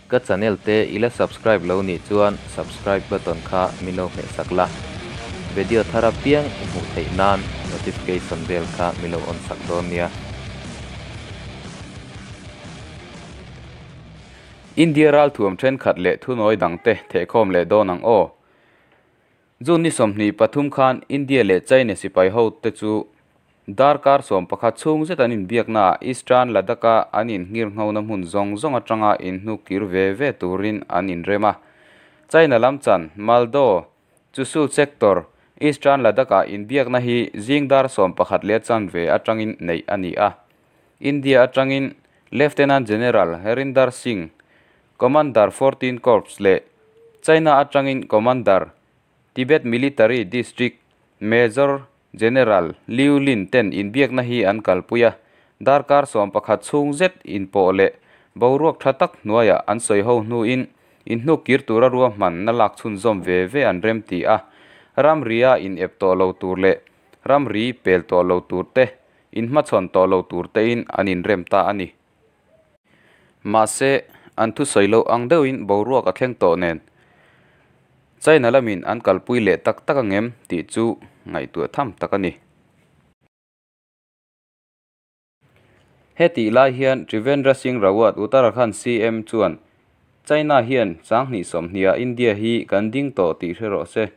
Ka channel te ila subscribe lo nih chuan subscribe button kha min lo hmeh sak la, video thar apiang i hmuh theih nan notification bell kha min lo on sak dawn nia. India ralthuam thenkhat leh thunawi dangte thehkhawm leh dawn ang aw. June ni 23 khan India leh China sipai ho te chu darkar 11 chhung zet an inbiaknaah Eastern Ladakh-a an innghirnghona hmun zawng zawng atanga inhnuk kir ve ve turin an inrem a. China lam chan Maldo, Chushul Sector, Eastern Ladakh-ah inbiakna hi zing dar 11 leh chanve atangin neih a ni a. India atangin Lieutenant General Harinder Singh, Commander 14 Corps leh China atangin Commander Tibet Military District Major General Liu Lin ten inbiakna hi an kalpui a, darkar 11 chhung zet inpawh leh boruak tha tak hnuaiah an sawi ho hnuin inhnuk kir tura ruahmanna lak chhunzawm ve ve an rem ti a, ramria in ep tawh lo tur leh ramri pel tawh lo tur te, inhmachhawn tawh lo tur tein an inrem ta a ni. Mahse, an thusawi loh ang deuhin boruak a thleng tawh nen China lamin an kalpui leh tak tak angem tih chu ngaihtuah tham tak a ni. Hetih lai hian Trivendra Singh Rawat, Uttarakhand CM chuan China hian 2020-ah India hi kan ding tawh tih hre rawh se.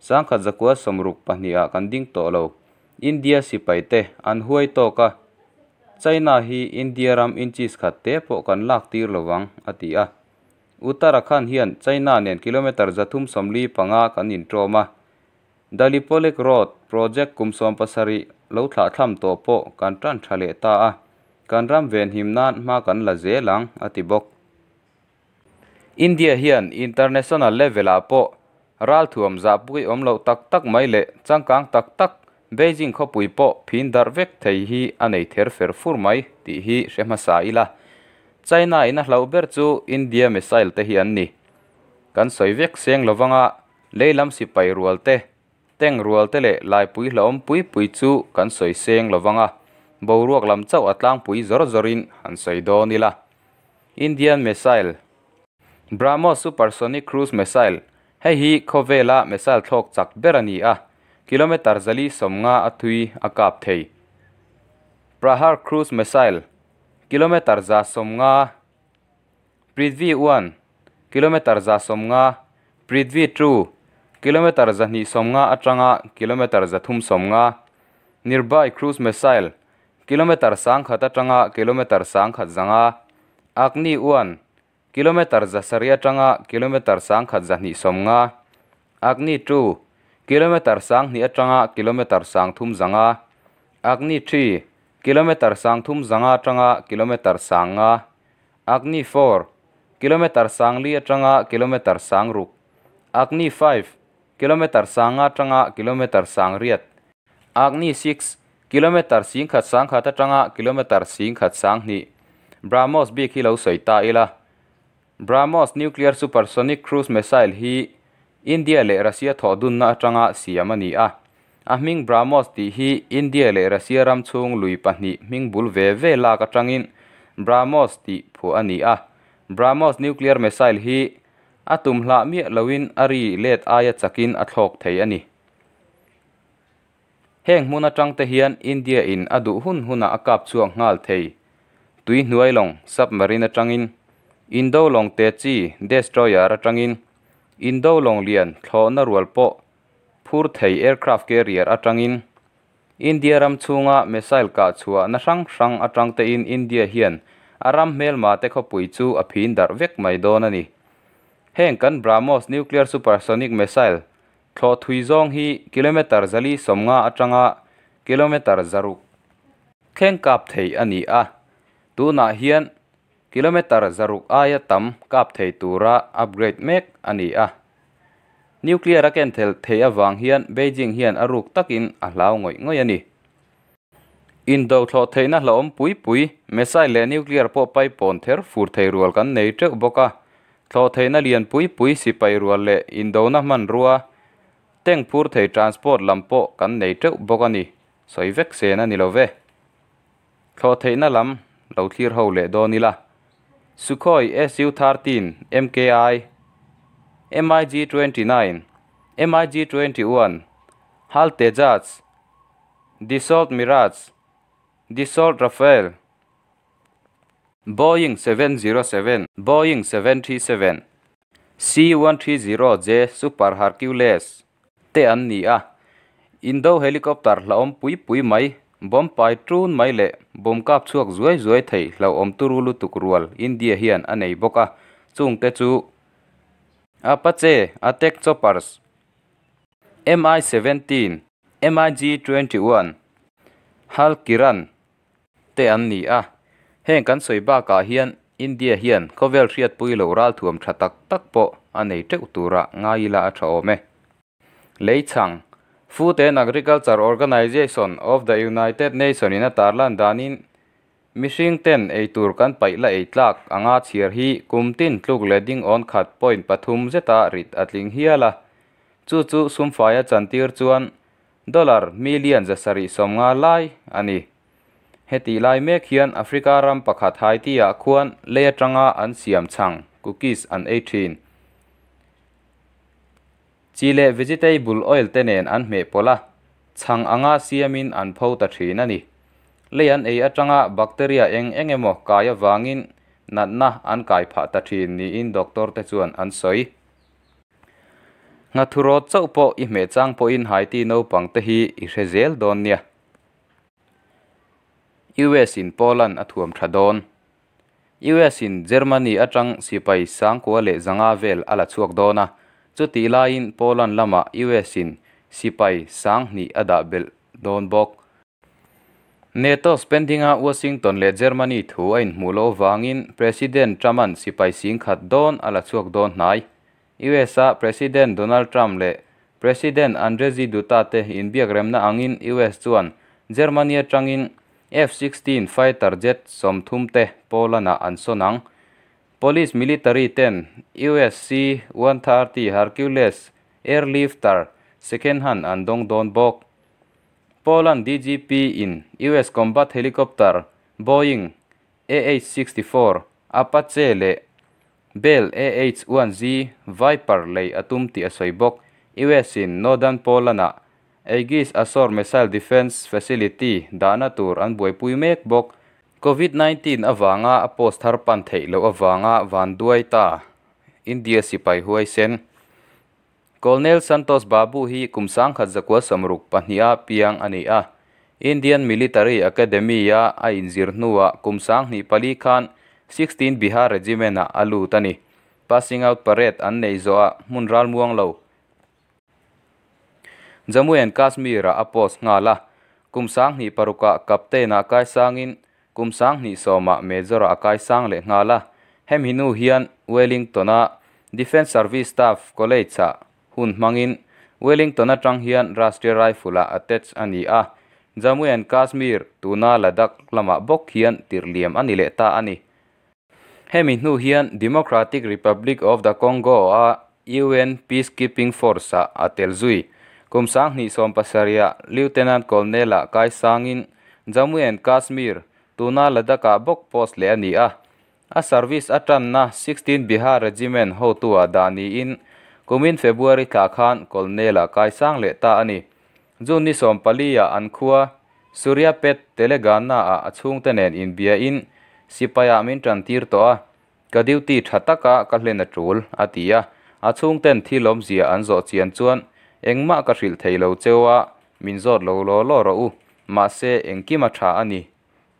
1962-ah kan ding tawh lo. India sipai te an huai tawk a, China hi India ram inches khat te pawh kan lak tir lovang, a ti a. Uttarakhand hian China nen kilometre 345 kan intawm a. Dalipolek Road project kum 17 lo thlah thlam tawh pawh kan tan tha leh ta a, kan ram ven him nan hma kan la zel ang, a ti bawk. India hian international level-ah pawh ralthuam zahpui awm loh tak tak mai leh changkang tak tak Beijing khawpui pawh phin darh vek thei hi a nei ther fer fur mai tih hi hre hmasa ila. China in a hlauh ber chu India missile te hi an ni. Kan sawi vek seng lovanga leilam sipai rual te, tank rual te leh laipui hlauhawm pui pui chu kan sawi seng lovanga boruak lam chauh a tlangpui zawr zawrin han sawi dawn ila. Indian missile, BrahMos supersonic cruise missile, hei hi khawvela missile thlawk chak ber a ni a, kilometre 450 a thui a kap thei. Prahar cruise missile, kilometre 150, Prithvi 1, kilometre 150, Prithvi 2, kilometre 250 atanga kilometre 350, Nirbhay cruise missile, kilometre 1000 atanga kilometre 1100, Agni 1, kilometre 700 atanga kilometre 1250, Agni 2, kilometre 2000 atanga kilometre 3500, Agni 3, kilometre 3500 atanga kilometre 500, Agni 4, kilometre 4 atanga kilometre 600, Agni 5, kilometre 5 atanga kilometre 800, Agni 6, kilometre 1100 atanga kilometre 1120. BrahMos bik hi lo sawi ta ila. BrahMos nuclear supersonic cruise missile hi India leh Russia thawh dunna atanga siam a ni a. A hming BrahMos tih hi India leh Russia ram chhung lui pahnih hming bul ve ve lak atangin BrahMos tih phuah a ni a. BrahMos nuclear missile hi a tum hlah miah loin a ri let aia chakin a thlawk thei a ni. Heng hmun atang te hian India in a duh hun huna a kap chuak nghal thei. Tui hnuai lawng submarine atangin, Indo lawng te chi destroyer atangin, Indo lawng lian thlawhna rual pawh phur thei aircraft carrier atangin, India ram chhunga missile kah chhuah na hrang hrang atang tein India hian a ram hmelma te khawpui chu a phin darh vek mai dawn a ni. Heng kan BrahMos nuclear supersonic missile thlawh thui zawng hi kilometre 450 atanga kilometre 600 thleng kap thei a ni a. Tunah hian kilometre 600 aia tam kap thei tura upgrade mek a ni a. Nuclear a ken thel thei awang hian Beijing hian a ruk takin a hlau ngawih ngawih a ni. Indo thlawh theihna hlauhawm pui pui missile leh nuclear pawh pai pawn ther fur thei rual kan nei teuh bawk a. Thlawh theihna lian pui pui sipai rual leh indona hman rua tank phur thei transport lam pawh kan nei teuh bawk a ni. Sawi vek sen a ni lo ve. Thlawh theihna lam lo thlir ho leh dawn ila. Sukhoi Su-13 MKI, MiG-29, MiG-21, HAL Tejas, Dassault Mirage, Dassault Rafale, Boeing 707, Boeing 737, C-130J Super Hercules te an ni a. Indo helicopter hlauhawm pui pui mai, bomb pai ṭun mai leh bomb kap chhuak zuai zuai thei hlauhawm turu lutuk rual India hian a nei bawk a, chungte chu Apache Attack Choppers, Mi-17, MiG-21, HAL Kiran te an ni a. Heng kan sawi bakah hian India hian khawvel hriatpui loh ralthuam tha tak tak pawh a nei teuh tura ngai ila a tha awm e. Leichhang, Food and Agriculture Organization of the United Nation in a tarlan danin mihring ten ei tur kan paih la ei tlak anga chhiar hi kum tin tluk leh ding awn khat point pathum zeta rit a tling hial a. Chu chu sumfaia chantir chuan dollar million zasarih sawmnga lai a ni. Heti lai mek hian Africa ram pakhat Haiti-ah khuan lei atanga an siam chhang cookies an ei thin. Chi leh vegetable oil te nen an hmeh pawlh a, chhang anga siamin an pho ta thin a ni. Lei an ei atanga bacteria eng eng emaw kai avangin natna an kai phah ta thin niin doctor te chuan an sawi. Nghathurawt chauh pawh i hmeh chang pawhin Haiti naupang te hi i hre zel dawn nia. US in Poland a thuam tha dawn. US in Germany atang sipai sangkua leh zanga vel a la chhuak dawn a, chutih laiin Poland lamah US in sipai sang hnih a dah belh dawn bawk. NATO spending a Washington leh Germany thu a inhmuh loh avangin President Trump-a'n sipai singkhat dawn a la chhuak dawn hnai. US a President Donald Trump leh President Andrzej Duda te inbiakremna angin US chuan Germany atangin F-16 fighter jet 30 te Poland-ah an sawn ang. Polish military ten US C-130 Hercules airlifter second hand an dawng dawn bawk. Poland DGP in US combat helicopter Boeing AH-64 Apache leh Bell AH-1Z Viper lei a tum tih a sawi bawk. US in Northern Poland-ah Aegis Ashore Missile Defence Facility dahna tur an buaipui mek bawk. Covid-19 avanga a post thar pan theih loh avanga vanduai ta India sipai huaisen Colonel Santosh Babu hi kum 1962-a piang a ni a. Indian Military Academy-a a inzir hnuah kum 2004 khan 16 Bihar Regiment-ah a lut a ni. Passing out parade an nei zawh a hmun ral muang lo. Jammu and Kashmir-ah a post nghal a, kum 2006-ah captain-ah kai sangin kum 2010-ah major-ah a kai sang leh nghal a. Hemi hnu hian Wellington-a Defence Service Staff College-ah hun hmangin Wellington atang hian Rashtriya Rifle-ah attach a ni a. Jammu and Kashmir tuna Ladakh lamah bawk hian tirhliam a ni leh ta a ni. Hemi hnu hian Democratic Republic of the Congo-a UN Peacekeeping Force-ah a tel zui. Kum 2017-ah Lieutenant Colonel-ah kai sangin Jammu and Kashmir tuna Ladakh-ah bawk post leh a ni a. A service atanna 16 Bihar Regiment hotu-ah dah niin kumin February thla khan Colonel-ah kai sang leh ta a ni. June ni 14-ah an khua Suryapet Telangana-ah a chhungte nen inbiain sipaiah min tan tir tawh a, ka duty tha taka ka hlen a tul a ti a. A chhungten thil awmzia an zawh chian chuan engmah ka hrilh thei lo cheu a, min zawt lo law law rawh u, mahse engkim a tha a ni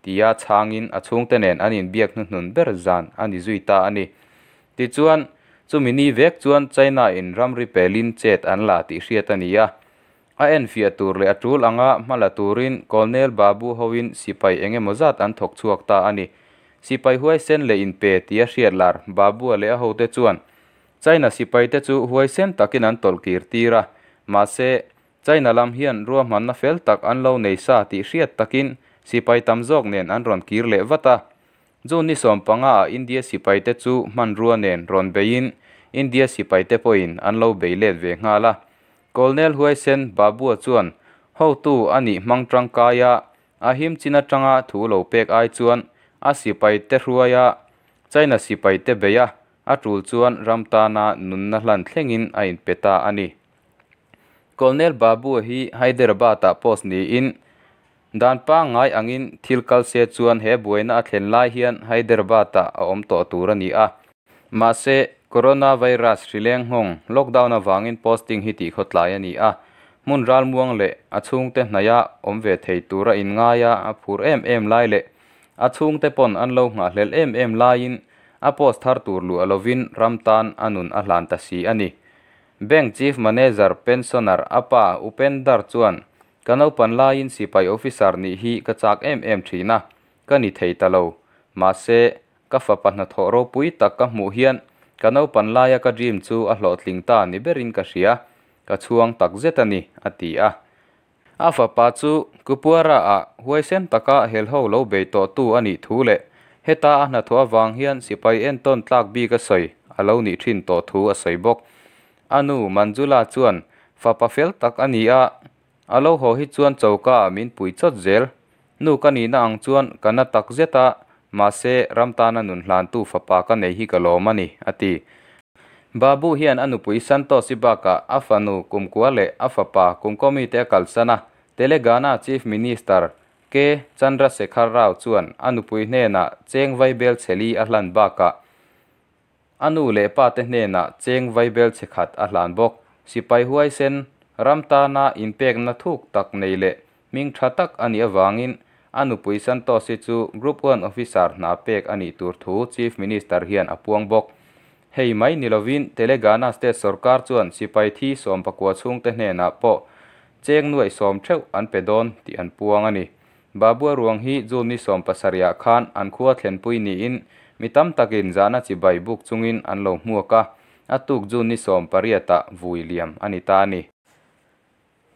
tia chhangin a chhungte nen an inbiak hnuhnun ber zan a ni zui ta a ni. Tichuan, chumi ni vek chuan China in ramri pelin chet an la tih hriat a ni a. A enfiah tur leh a tul anga hmala turin Colonel Babu hoin sipai engemaw zat an thawk chhuak ta a ni. Sipai huaisen leh inpe tia hriat lar Babu-a leh a hote chuan China sipai te chu huaisen takin an tawlhkir tir a, mahse China lam hian ruahmanna fel tak an lo nei sa tih hriat takin sipai tam zawk nen an rawn kir leh vat a. June ni 15-ah India sipai te chu hmanrua nen rawn beiin India sipai te pawhin an lo bei let ve nghal a. Colonel huaisen Babu-a chuan hotu a nih hmang tangkaia a him chin atanga thu lo pek ai chuan a sipai te hruaia China sipaite bei a, a tul chuan ram tana nunna hlan thlengin a inpe ta a ni. Colonel Babu hi Hyderabad-ah post niin dan pangngai angin thil kal se chuan he buaina a thlen lai hian Hyderabad-ah a awm tawh tur a ni a. Mahse, Coronavirus hri leng nghawng lockdown avangin posting hi tihkhawtlai a ni a, hmun ralmuang leh a chhungte hnaia awm ve thei tura inngaia a phur em em lai leh a chhungte pawn an lo nghahhlelh em em laiin a post thar tur luah lovin ram tan a nun a hlan ta si a ni. Bank Chief Manager Pensioner a pa Upendar chuan, Ka naupan laiin sipai officer nih hi ka chak em em thin a, ka ni thei ta lo. Mahse, ka fapa hnathawh ropui tak ka hmuh hian ka naupan laia ka dream chu a hlawhtling ta ni berin ka hria, ka chhuang takzet a ni, a ti a. A fapa chu Kupwara-ah huaisen taka helho lo bei tawhtu a nih thu leh heta a hnathawh avang hian sipai entawn tlak bik a sawi a lo nih thin tawh thu a sawi bawk. A nu Manjula chuan fapa fel tak a ni a, a lo haw hi chuan choka ah min pui chawt zel. Nu ka nihna ang chuan ka na tak zet a, mahse ram tana nun hlantu fapa ka nei hi ka lawm a ni, a ti. Babu hian a nupui Santoshi bakah a fanu kumkua leh a fapa kumkawmite a kalsan a, Telegana Chief Minister K. Chandrasekhar Rao chuan a nupui hnenah cheng vaibel chheli a hlan bakah a nu leh pate hnenah cheng vaibel chhe khat a hlan bawk. Sipai huaisen ram tana inpekna thuk tak nei leh hming tha tak a nih avangin a nupui Santoshi chu Group One Officer hna pek a nih tur thu Chief Minister hian a puang bawk. Hei mai ni lovin Telegana State sorkar chuan sipai thi 19 chhungte hnenah pawh cheng nuaih sawm theuh an pe dawn tih an puang a ni. Babua ruang hi June ni 17 ah khan an khua thlenpui niin mi tam takin zahna chibai buk chungin an lo hmuak a, a tuk June ni 18 ah vui liam a ni ta a ni.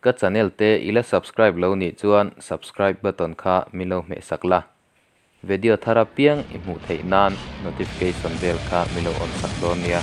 Ka channel te i la subscribe lo nih chuan subscribe button kha min lo hmeh sak la. Video thar apiang i hmuh theih nan notification bell kha min lo on sak dawn nia.